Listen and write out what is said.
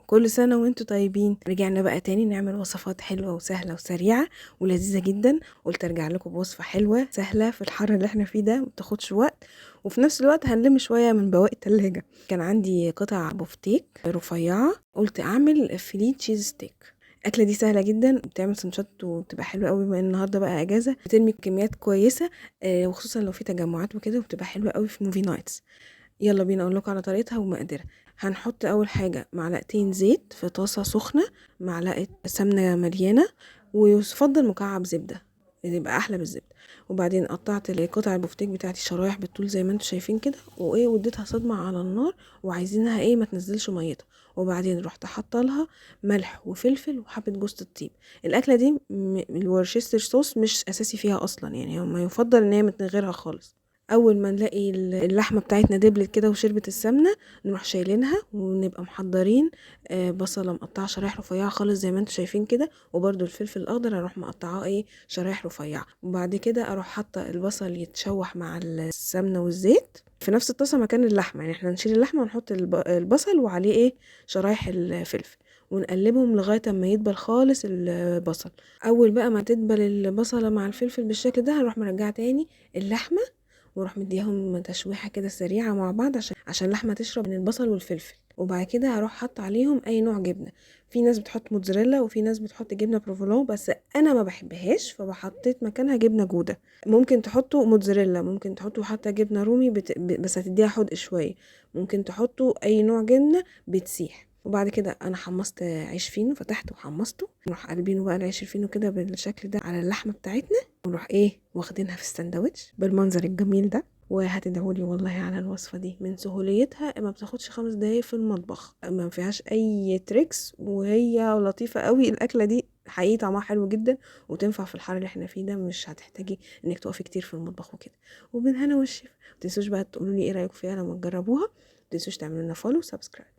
كل سنة وانتم طيبين. رجعنا بقى تاني نعمل وصفات حلوة وسهلة وسريعة ولذيذة جدا. قلت ارجع لكم بوصفة حلوة سهلة في الحر اللي احنا فيه ده، ما بتاخدش وقت، وفي نفس الوقت هنلم شوية من بواقي التلاجة. كان عندي قطع بفتيك رفيعة، قلت اعمل Philly cheese steak. الاكلة دي سهلة جدا، بتعمل سندوتشات وبتبقى حلوة قوي. بما ان النهارده بقى اجازه، بترمي كميات كويسة، وخصوصا لو في تجمعات وكده، وبتبقى حلوة قوي في movie nights. يلا بينا اقول لكم على طريقتها ومقاديرها. هنحط اول حاجة معلقتين زيت في طاسه سخنة، معلقه سمنه مليانة، ويفضل مكعب زبدة، يبقى احلى بالزبده. وبعدين قطعت قطع البفتيك بتاعتي شرايح بالطول زي ما انتم شايفين كده، وايه واديتها صدمة على النار، وعايزينها ايه ما تنزلش ميتها. وبعدين رحت حاطه لها ملح وفلفل وحبه جوز الطيب. الاكلة دي ال Worcester sauce مش اساسي فيها اصلا، يعني ما يفضل ان هي من غيرها خالص. اول ما نلاقي اللحمة بتاعتنا دبلت كده وشربت السمنة، نروح شايلينها ونبقى محضرين بصله مقطعه شرايح رفيعة خالص زي ما انتم شايفين كده، وبرده الفلفل الاخضر اروح مقطعاه ايه شرايح رفيعة. وبعد كده اروح حاطه البصل يتشوح مع السمنة والزيت في نفس الطاسه مكان اللحمة، يعني احنا نشيل اللحمة ونحط البصل وعليه ايه شرايح الفلفل، ونقلبهم لغاية اما يدبل خالص البصل. اول بقى ما تدبل البصله مع الفلفل بالشكل ده، هنروح مرجعه تاني اللحمة واروح مديهم تشويحه كده سريعة مع بعض عشان اللحمة تشرب من البصل والفلفل. وبعد كده هروح حاطه عليهم اي نوع جبنه. في ناس بتحط موتزاريلا وفي ناس بتحط جبنه بروفولون، بس انا ما بحبهاش فبحطيت مكانها جبنه جوده. ممكن تحطوا موتزاريلا، ممكن تحطوا حتى جبنه رومي بس هتديها حدق شوية، ممكن تحطوا اي نوع جبنه بتسيح. وبعد كده انا حمصت عيش فينو، فتحته وحمصته، نروح قلبينه بقى العيش الفينو كده بالشكل ده على اللحمة بتاعتنا، ونروح ايه واخدينها في السندوتش بالمنظر الجميل ده. وهتدعولي والله على الوصفة دي، من سهوليتها ما بتاخدش 5 دقايق في المطبخ، ما فيهاش اي tricks، وهي لطيفة قوي الاكلة دي حقيقي، طعمها حلو جدا وتنفع في الحر اللي احنا فيه ده، مش هتحتاجي انك تقفي كتير في المطبخ وكده. وبالهنا والشفا. ما تنسوش بقى تقولوا لي ايه رايكم فيها لما تجربوها، ما تنسوش تعملوا لنا follow و subscribe.